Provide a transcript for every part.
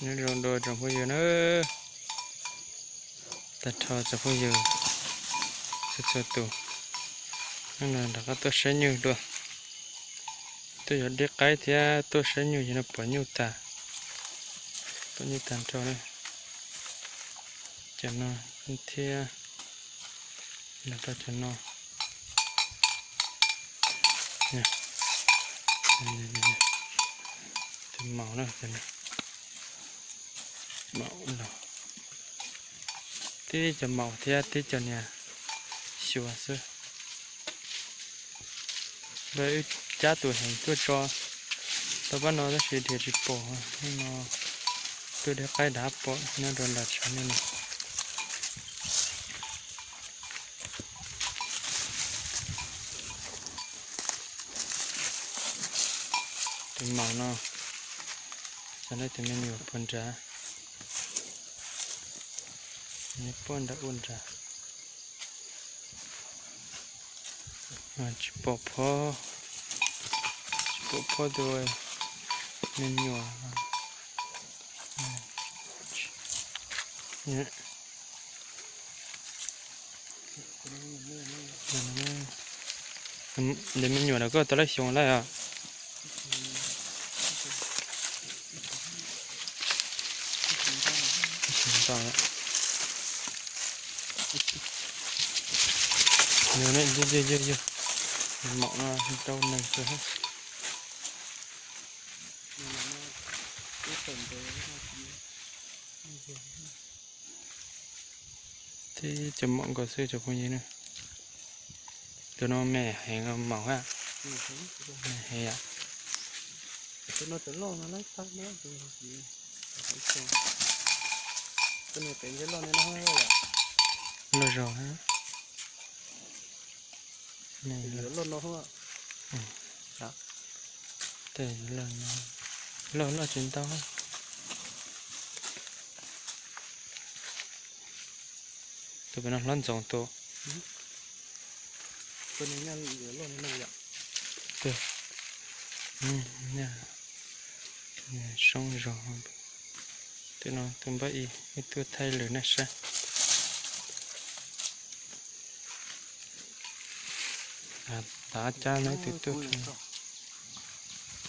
Nyob zoo dua tsoom phooj ywg na, tag nrho tsoom phooj ywg txhua txhua tus, hnub no rov qab tuaj saib nyuj dua. Tuaj yuav dib qaib thiab tuaj saib nyuj ces no pom nyuj tag, pom nyuj tag nrho na. Cov no thiab, los rau cov no. Tus maum na, maum los, tib cov maum thiab tib cov niag xyuas xwb. Npawg wb cab tus heev tuaj tso rau pab no tab sis dhia tsis pom, hnub no tuaj dib qaib dav pom nyob rau nram tshav no. Tus maum no, xyov leej twg me nyuam puag nrad, nyob puag nram ub nrad. Tsis pom phob, tsis pom phob tus me nyuam. Tus me nyuam no koj tau lab xyoo lawm os? Ib xyoo ntau lawm. Yog, yog, yog, maum no rau neeg kawg. Tib cov maum nkaus xwb tsoom phooj ywg na. Tus no me heev maum ha. Me heev yom. Loj zog. Tej loj, loj tsis ntau. Tus pem no hlob ntxoov tus. Soob zog. Tus no tus npawb ib, ib tug thaij lwm nej saib. Tav cab no ib tug tuaj.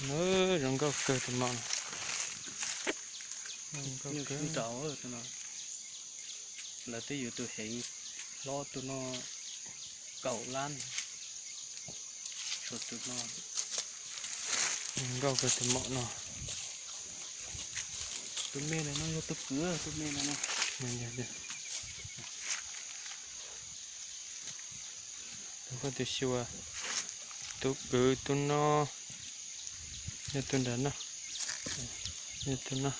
Zoo nkauj kawg tus maum no. Lawv twb yug tus heev hlob tus no kaum lab, tshuav tus no. Zoo nkauj kawg tus maum no. Tus me ntawm no yog tus kwv, tus me ntawm no. Koj tus xyuas, tus kwv tus no, yog tus nram no, yog tus no.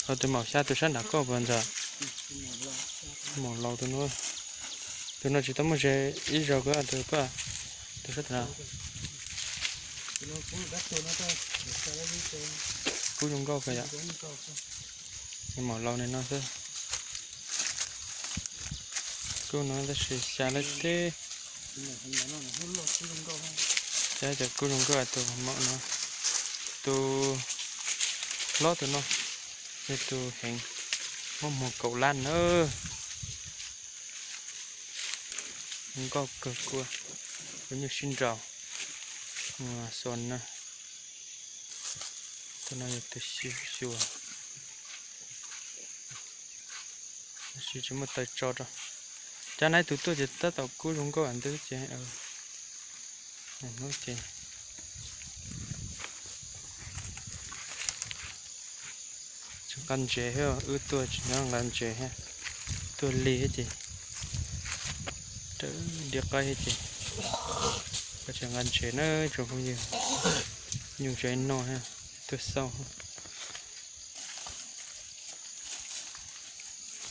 Ho tus maum xya tus sab nram koj puas ntag? Maum laus tus no, tus no tsis tau muaj ze ib zaug koj tus koj, tus sab tus no. Kub zoo nkauj kawg yom. Maum laus nim no xwb. Kub no tab sis xya lab teb. Cov kub zoo nkauj tus maum no, tus hlob tus no, yog tus heev, muaj muag kaum lab na. Nkauj kawg kua, ua nyuj sib nraus, xos na. Tus no yog tus xyuas, tab sis tsis muaj taws tso rau. Cab na ib tug tuaj ces tab tom kub zoo nkauj ntws ces, hnub ces tsis nqa ntses thiab, wb tuaj tsis nqa ntses thiab, tuaj lig thiab ces, raws diav qaib thiab ces, koj tsis nqa ntses na tsoom phooj ywg, nyuj tseem noj thiab, tuaj xauj.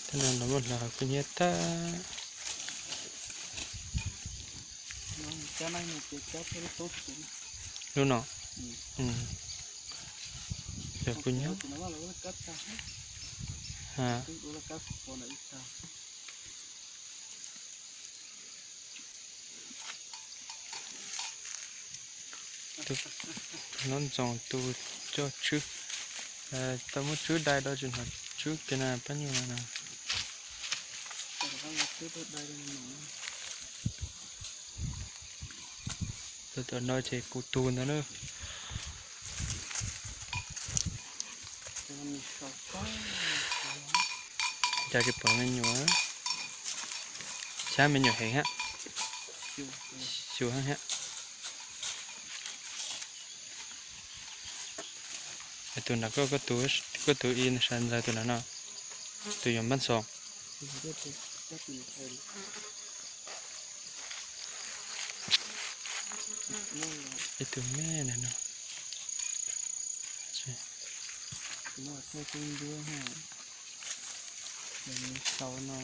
Tej no los muab hlawv kuj nyiab tag. Lub no, hlawv kuj nyiab. Hlob ntxoov tus coj tswb. Tau muab tswb dai rau tsis hnov tswb kiag na pab nyuam no. Tau tom no ces kuv tug ntawd na. Cas tsis pom me nyuam, xyab me nyuam heev hab, xyuas heev hab. Tus nram koj, koj tus ib sawv ntxawg tus nram no, tus yuav npab xoom. Ib tug me no. Sau no.